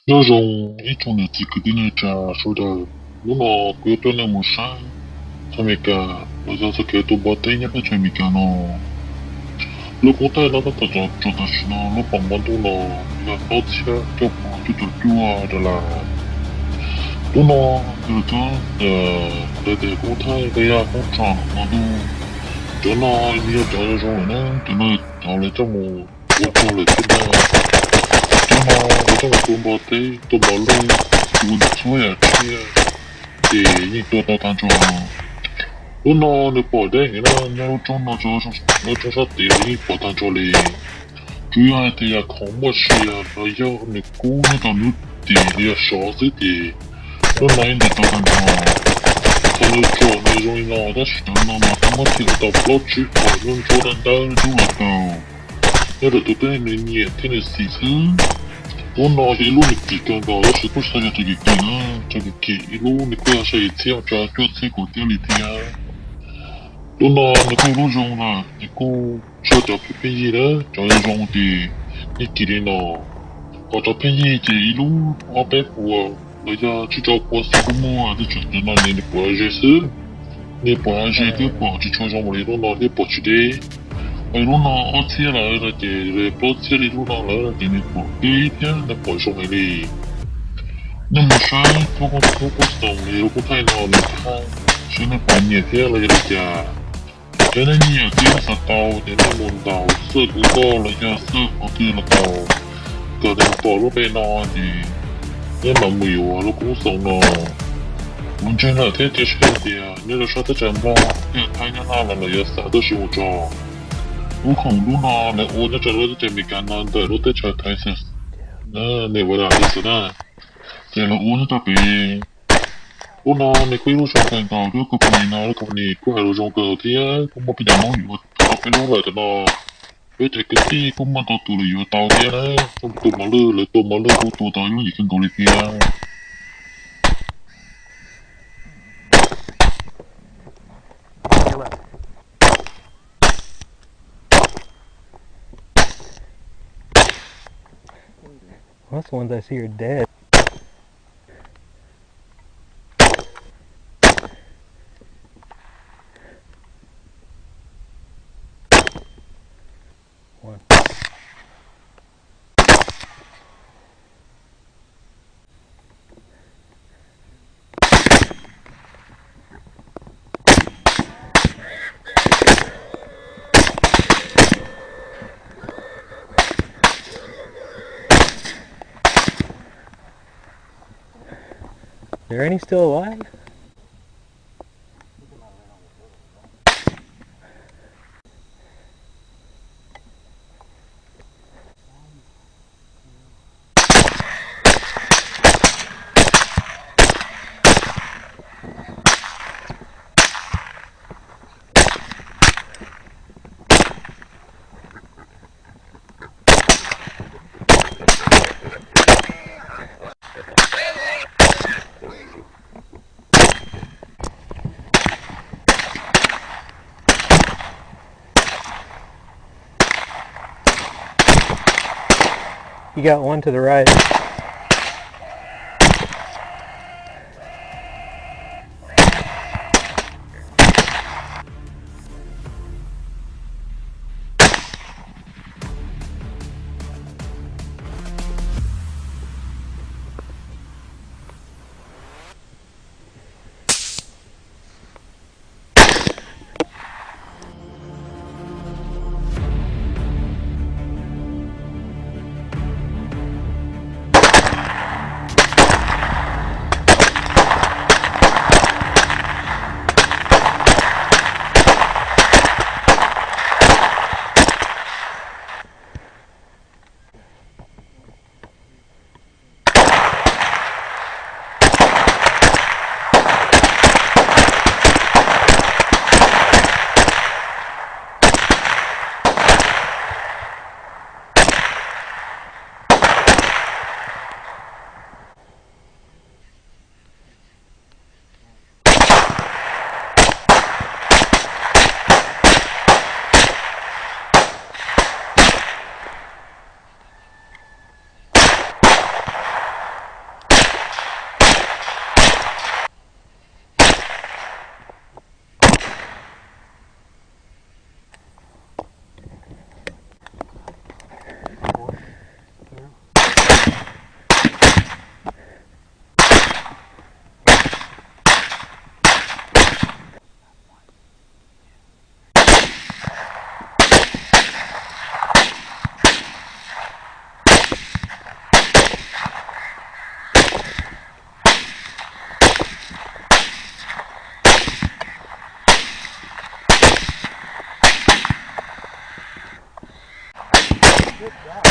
Nyob zoo ib tsoom niam txiv kwv tij neej tsa sawv daws, hnub no kuv yuav coj nej mus saib txog Amelikas los yog txog kev tua npua teb nyob teb chaws Amelikas no. Lub koob thaij no tab tom tso tam sim no lub pom npoo ntuj no yog plaub txhiab cuaj puas cuaj caum cuaj dollar. Hnub no nws txog ntawm tias koob thaij tej yaj koob tsom no ntuj, cov no nws yog cov zoo lawm na, cov no cov lawv coj mus ua rog lawm thiab ntag. Cov no lawv coj mus tua npua teb, tua npua lwj, tua txhua yam tsiaj, ces yeej tua tau tag nrho. Hnub no nws pom deb heev na, nyob lub roob no, lub roob sab tid los yeej pom tag nrho li. Tsuas yog hais tias yam khoom muaj sia los yog nws kub nyob rau lub tim los yog sov xwb ces lub no yeej ntes tau tag nrho. Thaum nws tsom nws zoo li no tab sis cov no mas kuj muab thim ua tau plaub tsib qho nruab nruab dawb dawb dub los tau. Nyob rau tus twg nws nyiam thiab nws xis xwb. Lub no yog ib lub nws kim kawg nkaus tab sis kuj tsis yog cov kim kim na, cov kim kim ib lub nws kuj yog sai txhiab rau cuaj txhiab kaum tiab li thiab. Lub no nws kuj ib lub zoo lawm ces kuj tsis yog cov pheej yig na, cov zoo ces yeej kim li no. Ho cov pheej yig ces ib lub ob peb puas los yog tsib rau puas xwb kuj muaj, tab sis cov no ces nws puav ze xwb. Nws puav ze twb pom tsis tshua zoo li lub no thiab pom tsis deb. Ho lub no ob txhiab lawm no ces plaub txhiab li lub no lawm no ces nws pom deb thiab nws pom zoo heev li. Nej mus saib lub koob, lub koob xoo li lub koob thaij no nws thaij, saib nej puas nyiam thiab los yog li cas. Yog nej nyiam thiab xav tau ces nej mus ntaus xwb kuv koj los yog xwb qhov twg los tau. Kom nws pom lub npe no ces nej mam mus yuav lub koob xoo no. Kuv ntseeg lawm thiab cia siab hais tias nyob rau sab teb chaws Nplog thiab Thaib nyob no los lawv yuav xav tuaj sim mus tso. Lub khoom lub no lawv ua nyob rau lub teb chaws Amelikas no ntawm lub teb chaws Thaib xwb, Nevada xwb na. Ces lawv ua nyob rau pem. Lub no nws kuj ib lub zoo kawg nkaus, lub company no lub company kuj hais lus zoo kawg thiab kuj muaj peb cov Hmoob yuav ob peb lub lawm tam no. Peb cov kwv tij kuj muaj ntau tus lawv yuav tau thiab na. Tus mos lwj, lawv tua mos lwj kuj tua tau ib lub yim kawg nkaus li thiab. Those ones I see are dead. One. There any still alive? You got one to the right. Good job.